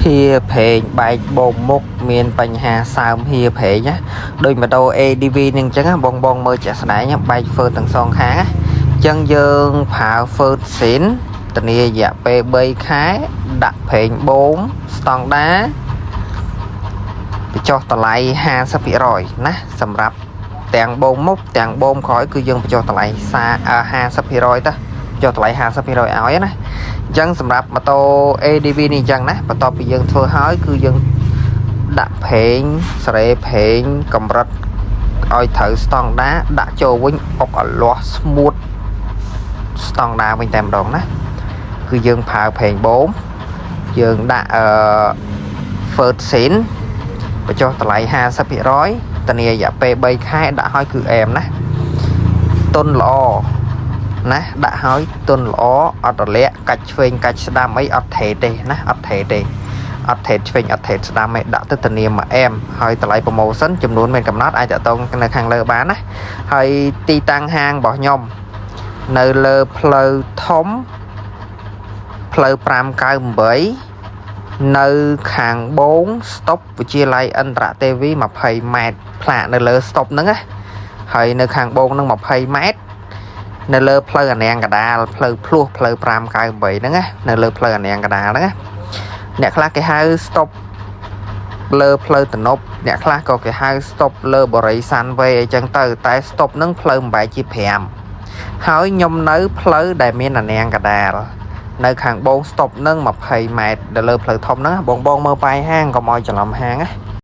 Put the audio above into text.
ហៀប្រេងបែកបោមមុខមានបញ្ហាសើមហៀប្រេងណាដូចម៉ូតូ ADV នឹងអញ្ចឹងណាបងបងមើលជាក់ស្ដែងណាបែកហ្វឺតទាំងសងខាងណាអញ្ចឹងយើងប្រើហ្វឺតស៊ីនធានារយៈពេល3ខែដាក់ប្រេងបូមស្តង់ដាបញ្ចុះតម្លៃ50%ណាសម្រាប់ទាំងបូមមុខទាំងបូមក្រោយគឺយើងបញ្ចុះតម្លៃ50%ទៅបញ្ចុះតម្លៃ50%ឲ្យណា អញ្ចឹងសម្រាប់ម៉ូតូ ADV នេះអញ្ចឹងណាបន្ទាប់ពីយើងធ្វើហើយគឺយើងដាក់ប្រេងសេរីប្រេងកម្រិតឲ្យត្រូវស្តង់ដាដាក់ចូលវិញអុកឲ្យលាស់ស្ងួតស្តង់ដាវិញតែម្ដងណាគឺយើងប្រើប្រេងបូមយើងដាក់ហ្វឺតស៊ីនបញ្ចុះតម្លៃ50%ធានារយៈពេល3ខែដាក់ឲ្យគឺអែមណាតុនល្អណាដាក់ឲ្យទុនល្អអត់រលាក់កាច់ឆ្វេងកាច់ស្ដាំអីអត់ថេទេណាអត់ថេទេអត់ថេឆ្វេងអត់ថេស្ដាំអីដាក់ទៅធានាមកអែមហើយតម្លៃ promotion ចំនួនមានកំណត់អាចតាក់ទងនៅខាងលើបានណាហើយទីតាំងហាងរបស់ខ្ញុំនៅលើផ្លូវធំផ្លូវ598នៅខាងបូងស្តុបវិទ្យាល័យឥន្ទ្រទេវី20ម៉ែត្រផ្លាកនៅលើស្តុបហ្នឹងណាហើយនៅខាងបូងហ្នឹង20ម៉ែត្រ នៅលើផ្លូវអានាងកដាលផ្លូវភ្លោះផ្លូវ598ហ្នឹងណានៅលើផ្លូវអានាងកដាលហ្នឹងណាអ្នកខ្លះគេហៅ stop លើផ្លូវទំនប់អ្នកខ្លះក៏គេហៅ stop លើបរិយសាន់វេអីចឹងទៅតែ stop ហ្នឹងផ្លូវបំបែកជា5ហើយខ្ញុំនៅផ្លូវដែលមានអានាងកដាលនៅខាងបង stop ហ្នឹង20ម៉ែត្រនៅលើផ្លូវធំហ្នឹងបងបងមើលប៉ាយហាងកុំឲ្យច្រឡំហាងណា។